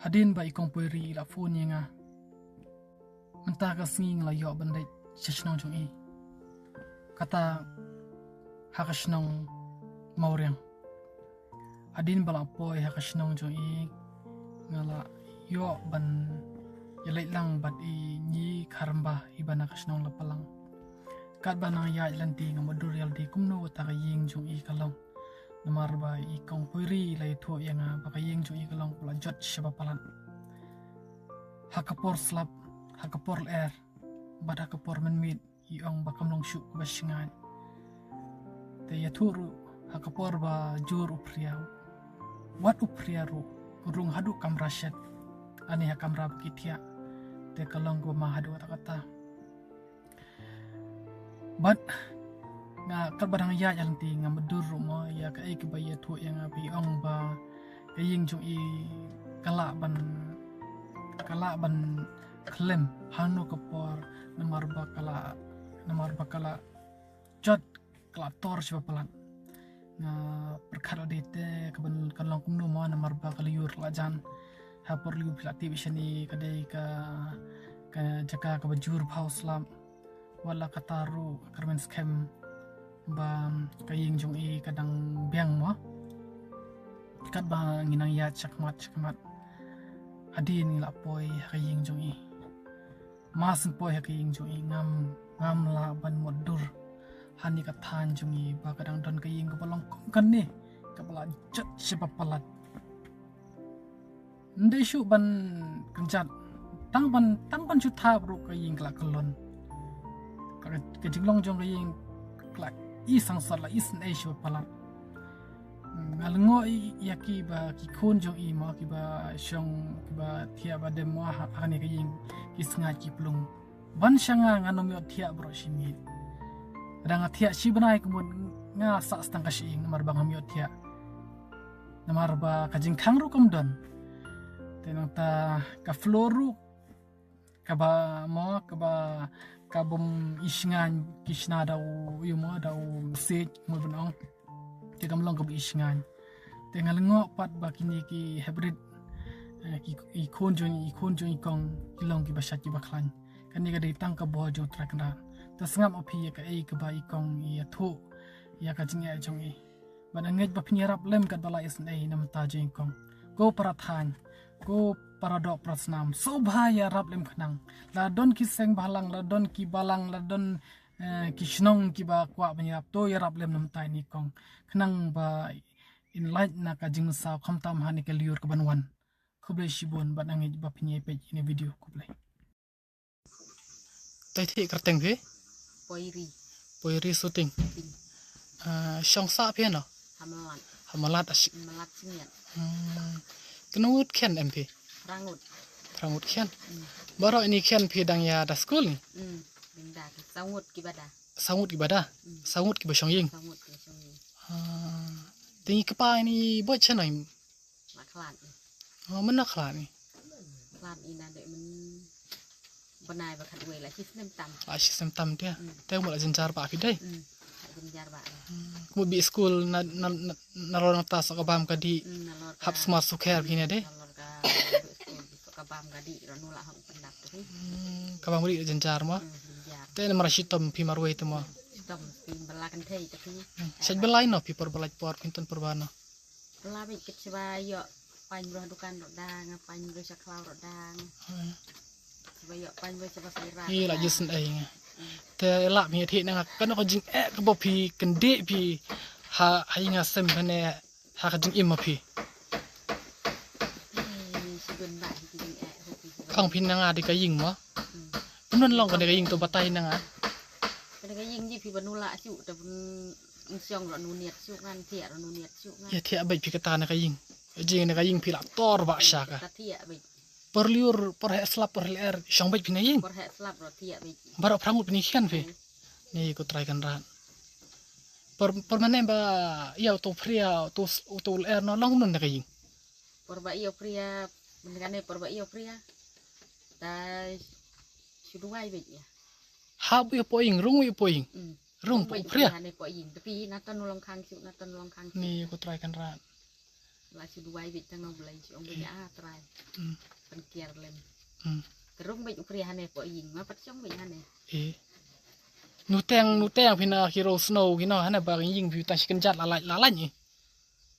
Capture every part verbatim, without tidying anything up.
Hadien ba i Kong Poiri i la phone ïa nga, mynta ka sngi nga la ïoh ban leit sha shnong jong i. Kata ha ka shnong Mawriang. Hadien ba la poi ha ka shnong jong i, nga la ïoh ban ïaleit lang bad i Nyi Kharamba iba na ka shnong Lapalang. Katba nang ïaid lynti nga mutdur ïa lade kumno kata ka ïing jong i ka long. Namar ba i Kong Poiri i la ïathuh ïa nga ba ka ïing jong i ka long kaba la jot shaba palat. Ha ka por slap, ha ka por lyer, bad ha ka por mynmiet i ong ba kam long shuh kaba shngaiñ. Te ïathuh ruh ha ka por ba jur u phria, wat u phria ruh ka rung haduh kamra shet, ani ha kamra ba ki thiah. Te ka long kaba ma haduh katta katta. Bad nga katba dang ïaid lynti nga mutdur ruh mo ïa kaei kaba ïathuh ïa nga ba i ong ba ka ïing jong i ka lah ban, ka lah ban khlem hangno ka por, namar ba ka la, namar ba ka la jot, ka la tor shaba palat. Nga pyrkhat lade te ka ban, kan long kumno mo namar ba ka lyiur ka la jan. Ha por lyiur phi la tip shane ka dei ka, ka jaka kaba jur bha u slap. Wat la katta ruh ka kyrmen skhem ba ka ïing jong i ka dang biang mo. Katba ngi nang ïaid shakhmat shakhmat, hadien ngi la poi ha ka ïing jong i. Mar shu poi ha ka ïing jong i ngam, ngam lah ban mutdur ha kane ka thaiñ jong i ba ka dang don ka ïing kaba long kum kane, kaba la jot shaba palat. Ym dei shuh ban kynjat, tang ban, tang ban shu thap ruh ka ïing ka la kyllon. Ka, ka jinglong jong ka ïing ka la i sangsot, la i sngewsih shaba palat. Nga lyngngoh ïa kiba, ki khun jong i mo, kiba shong, kiba thiah ba dem mo ha, ha kane ka ïing, ki sngaid ki plung. Ban sha nga, ngan ym ïoh thiah baroh shi miet. Lada nga thiah shi bnai ka mut nga sah tang ka shyieng namar ba ngam ïoh thiah. Namar ba ka jingkhang ruh kam don. Te nangta ka floor ruh kaba mo, kaba, ka bym i shngaiñ, ki shna da u, ïa mo, da u siej, mo ban ong. Te kam long kaba i shngaiñ. Te nga lyngngoh pat ba kine ki hep rit, eh, ki, i khun jong, i khun jong i kong, ki long kiba shait kiba khlaiñ. Kane ka dei tang ka bor jong U Trai Kynrad. Te sngap ma phi ïa kaei kaba i kong i ïathuh ïa ka jingeh jong i. Bad nga ngeit ba phin ïarap lem katba la isynei na bynta jong i kong. Ko para thaiñ, ko para doh para snam, sngewbha ïarap lem khnang. La don ki seng bhalang, la don ki balang, la don, eh, ki shnong kiba kwah ban ïarap, to ïarap lem na bynta ine i kong. Khnang ba in lait na ka jingmynsaw khamtam ha kane ka lyiur kaban wan. Khublei shibun bad nga ngeit ba phin ïa peit ine i video. Khublei. Te thik kyrteng phi? Poiri. Poiri Suting. Suting. Ah, shong sah phi hano? Ha Malat. Ha Malat ash- Malat Sniat. Hmm. Kynnoh ngut khian em phi? Phra ngut. Phra ngut khian. Hmm. Baroh ine khian phi dang ïa da skul ne? Hmm. Dang da. Saw ngut kiba da. Saw ngut kiba da. Hmm. Saw ngut kiba shong ïing. Saw ngut kiba shong ïing. Ah. Te i kpa ine i boi shano? La khlad ïa. Oh, mynno khlad ïa? Khlad ïa na dei myn bnai ba khatwei, la shi snem tam. La shi snem tam te. Mm. Te mut la jynjar ba phi dei. Mm. La jynjar ba. Mm. Mut bi skul na, na, na, nalor nangta soh ka bam ka dih. Mm, nalor ka. Hap sumar sukher phi ne dei. Nalor ka bi skul soh ka bam ka dih, ranu la hok pyndap tu. Mm, ka bam ka dih jynjar mo. Mm, jynjar. Te namar shitom phi marwei te mo. Shitom phi bala kan thei te phi. Mm. Shait bala ino phi por bala por phi ton por bano. Pynlait beit kit shaba ïoh paiñ bro ha dukan ruh da, nga paiñ bro sha khlaw ruh da. Hmm. Shaba ïoh paiñ bro shaba sira. Ïa la jisn ei nga. Hmm. Te la mi thik na nga kano ka jingeh kaba phi kyndit phi ha, ha ïing ha sem kane ha ka jingim ma phi. Ei, shibun ba hi ka jingeh ha phi. Ong phi na nga dei ka ïing mo. Hmm. Kumno long kane ka ïing to batai na nga. Kane ka ïing ji phi ba nu la shu te pun Nsiong ro nu niat suk ngan, thiah ro nu niat suk ngan. Ïa thiah beit phi kata na ka ïing. Jing na ka ïing phi la tor ba sha ka. Kata thiah beit. Por lyiur, por heh slap, por heh lyer, shong beit phi na ïing. Por heh slap ro thiah beit. Baroh phra ngut phi ni khian phi. Ai. Ni ko Trai Kynrad. Por, por mane ba ïa uto phria, uto, uto lyer no long nun na ka ïing. Por ba ïa phria, mane kane por ba ïa phria. Ta shu duwai beit ïa. Hap ïa po ïing, rung ïa po ïing. Mm. Rung po phria. Hane po ïing, tapi na ton long khang shu, na ton long khang shu. Ni ko Trai Kynrad. La shu duwai beit tang u Blei, shu ong beit, ah, Trai. Hmm. Pynkiar lem. Hmm. Ka rung beit u pria hane po ïing, ma pat shong beit hane. Eh. Nu teng, nu teng phi na ki row snow ki no hane ba ïing phi tang shi kynjat la lait la lait ni.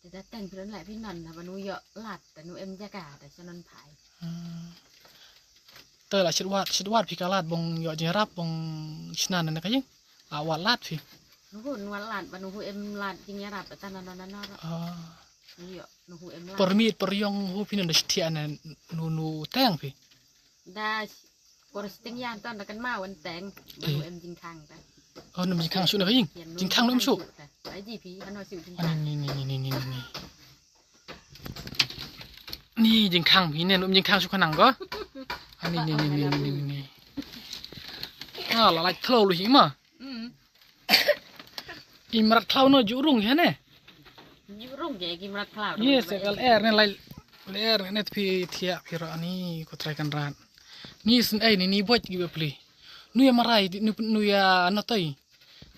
Te da teng phi don lait phi non na ba nu ïoh lad, te nu em jaka, te sha non phai. Hmm. Te la shit wat, shit wat phi ka lad bong ïoh jingïarap bong shna na ka ïing. La wat lad phi. Nu hu nu wat lad, ba nu hu em lad jingïarap ta na na na na. Ah. Nu ïoh, nu hu em lad. Permit, per ïong hu phi na da shit na nu, nu teng phi. Da por sting yan ton da kan ma wan teng, ba nu em jingkhang ta. Oh, nu em jingkhang shu na ka ïing. Yan nu jingkhang nu em shu. Ta. Ai ji phi, ano shu jingkhang. Ni, ni, ni. Ni jingkhang phi ne, nu em jingkhang shu khanang ko. Ah, ni, ni, ni. Ah, la lait thlo lu hi ma. Hmm. Ki mrad khlaw no ju rung hi ne. Ju rung ke ki mrad khlaw. Yes, L R ne lai, L R ne phi thiah phi ra ni ko Trai Kynrad. Ni syn ei ni, ni boj ki bapli. Nu ya marai, nu, nu ya natoi.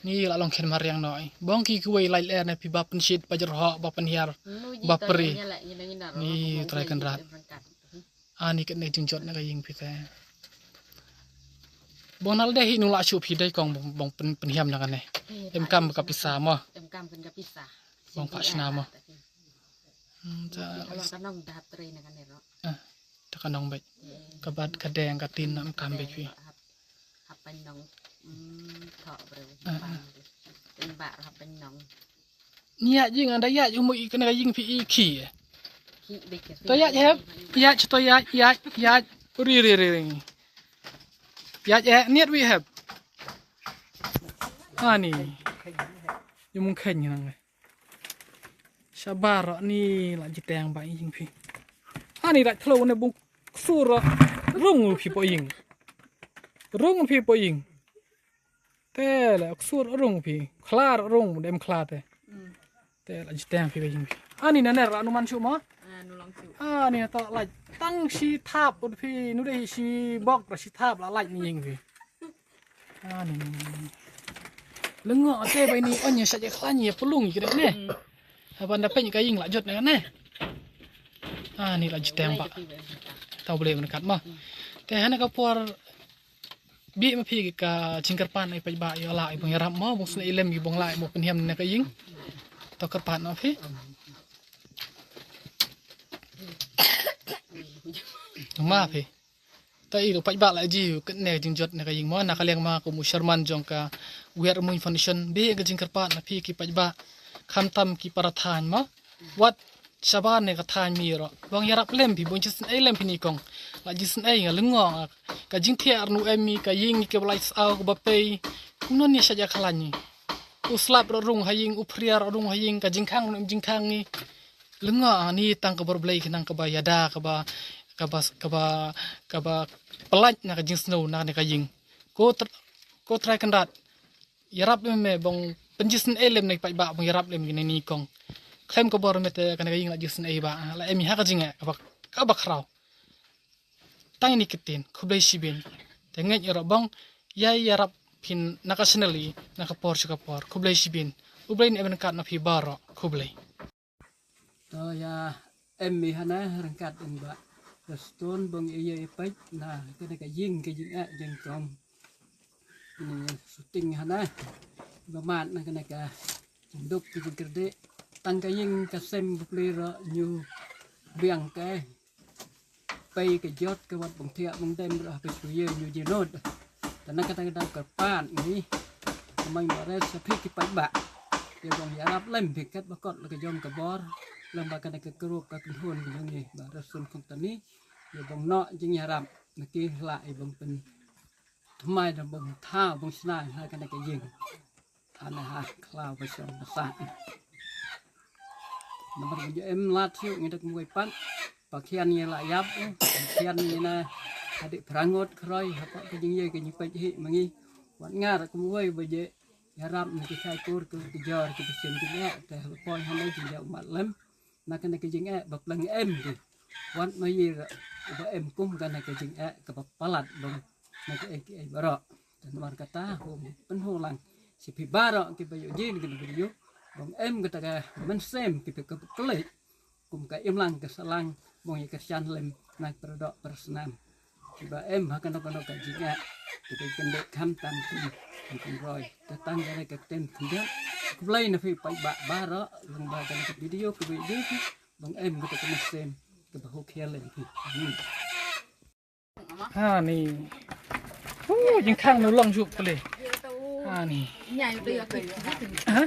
Ni la long khen mariang noi. Bong ki kiwei lai L R ne phi ba pynshit, ba jyrhoh, ba pynhiar, ba pri. Ni Trai Kynrad. Ani kat ne jingjot na ka ïing phi te. Bong nal dei hi nu la shu phi dei kong bong, bong pyn, pynhiam na ka ne. Em kam ka pisa mo. Em kam ka pisa. Bong pa shna mo. Hmm, ta. Ka long ka nong da hap trei na ka ne ro. Ah, ta ka nong bej. Ka bat ka deng ka tin na em kam bej phi. Hap, hap panyong. Hmm, thok breu. Ah, ah. Pyn ba hap panyong. Nia jing anda ya ju mu i kena ka ïing phi i ki. To ya heb. Ya to ya ya ya. Ri ri ri ri. Ya ya niat wi heb. Ani. Yu mung khen nang. Shabar ni la jiteng ba ïing phi. Ani la thlo ne bung ksur rung phi po ïing. Rung phi po ïing. Te la ksur rung phi. Khlar rung dem khlar te. Te la jiteng phi ba ïing phi. Ani na ner anu man shu mo? Anu long shu. Ani to la tang shi thap phi nu dei shi bok ra shi thap la lait ni ïing phi. Ani. Lengo ate ba ini on ya sha je khlan ya pulung ki ne. Haba nda peng ka ïing la jot ne ne. Ani la jiteng ba. Tau bele menekat ma. Te hana ka por Bi ma phi ka jingkyrpad na i paidbah ïa la i bong ïarap mo bong sngewlem i bong la i mo pynhiam na ka ïing. To kyrpad na phi. Ma phi. Ta i paidbah la ji kane jingjot na ka ïing mo na ka liang ma ko mu chairman jong ka Wiar Muin Foundation bi ka jingkyrpad na phi ki paidbah khamtam ki para thaiñ mo. Wat shabar ne ka thaiñ mi ro. Bong ïarap lem phi bong jisnei lem phi ni kong. La jisnei nga lyngngoh nga. Ka jingthiah rnu em mi ka ïing ni ka ba lai saw ka ba pei. Kumno ni sha ja khlañ ni. U slap ro rung ha ïing u phria ro rung ha ïing ka jingkhang rnu em jingkhang ni. Lyngngoh ni tang ka bor blei khnang ka ba ïada ka ba ka ba ka ba ka ba pynlait na ka jingsngew na ka ïing. Ko tr-, ko Trai Kynrad. Ïarap lem me bong pynjisnei lem na ki paidbah bong ïarap lem ki na ni kong. Khlem ka bor me te kane ka ïing la jisnei ba la em ha ka jingeh ka ba ka ba khraw. Tang ini kitin khublei shibin. Te ngeit ïarap bong ïa ïarap phin na ka channel i na ka por sha ka por khublei shibin. U Blei un em ryngkat na phi baroh khublei. To ïa em mi hana ryngkat in ba. Restun bong ïa ïa peit na kane ka ïing ka jingeh jingkong. Ni shooting hana. Ba mat na kane ka jingduk ka jingkyrdi. Tang ka ïing ka sem bapli ro ñu biang ka. Pei ka jot ka wat bong thiah bong dem ro ha pei shu ïa ñu jinud. Tana kata kata kyrpad ni. Kamai mares sa phi ki paidbah. Ïa bong ïarap lem phi kat ba kot la ka jong ka bor. Lem ba kane ka krup ka kynhun ka jong ni ba restun khong tani. Ïa bong noh jingïarap na ki hla ïa bong pyn thymmai da bong thaw bong shna ha kane ka ïing. Than ha khlaw ba shong ba sah. Namar ba ju em lad shu ngi da kumwei pat. Ba khian ngi la ïap u, ba khian ngi na hadik phra ngut khroi hapoh ka jingïei ka jingpeit hi ma ngi. Wat ngar kumwei ba je ïarap na ki khai kur ki jor ki ba sien jingeh te ha poi ha nei jingeh u mat lem. Na kane ka jingeh ba pleng em ki. Wat ma yi ba em kum kane ka jingeh ka ba palat bong na ka ei ki ei baroh. Te namar kata hum pynhu lang. Shi phi baroh ki ba yu jin ki ba yu bong em kata ka mynsiem ki phi ka klik. Kum ka imlang ka sahlang, bong ïa ka shan lem, na ka paradoh parasnam. Kiba em ha kano kano ka jingeh, kiba kyndit kham tam kum, kum kum roi. Te tang kane ka tem khyndiat, khublei na phi paidbah baroh, lyngba kane ka video, kaba ïa phi, bong em kata ka mynsiem, kaba hok hiar lem phi. Hmm. Ha ni. Oh, jingkhang nu long shuh pule. Ha ni. Ha?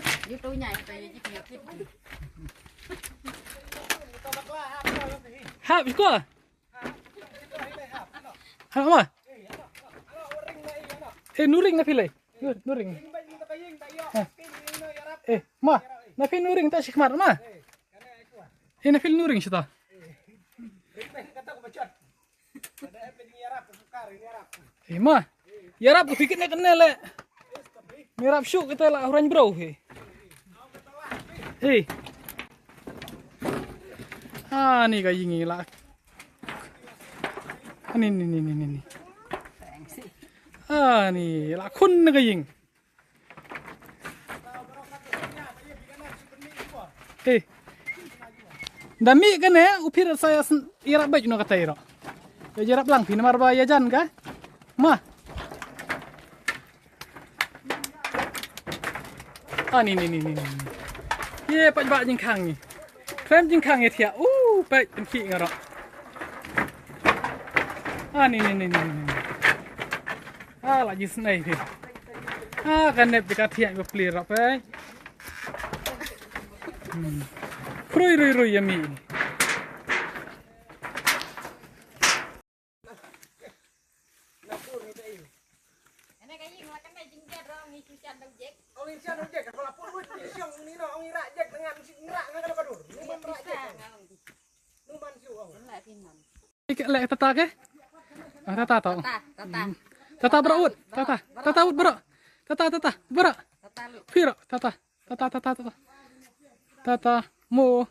Hap shuh. Ha ma? Eh, nu ring na phi le. Nu, nu ring. Ha. Eh, ma, na phi nu ring ta shi khmat ma. Eh, na phi nu ring shi ta. Eh, ma. Ïarap ka phi kane kane le. Ïarap shuh kita la hurang bro he. He. Ah, ni ka ïing la. Ah, ni, ni, ni, ni, ni, ni. Ah, ni la khun ka ïing. Eh. Da mih kane u phir sa ïa sn-, ïarap beit no kata iro. Ïa ïarap lang phi namar ba ïa jan ka. Ma. Ah, ni, ni, ni, ni, ni. Ye, pat ba jingkhang ni. Krem jingkhang ye thiah. Uh, pat pynkhih ngarok. Ah, ni, ni, ni, ni, ni. Ah, la jisnei phi. Ah, ka nep ka thiah ba plir rap eh. Hmm. Rui, rui, rui, yummy. Ke, le, tata ke? Ah, tata tau. Tata, tata. Hmm. Tata bro ut. Tata. Tata ut bro. Tata, tata. Bro. Tata lu. Piro. Tata. Tata, tata, tata. Tata. Mo.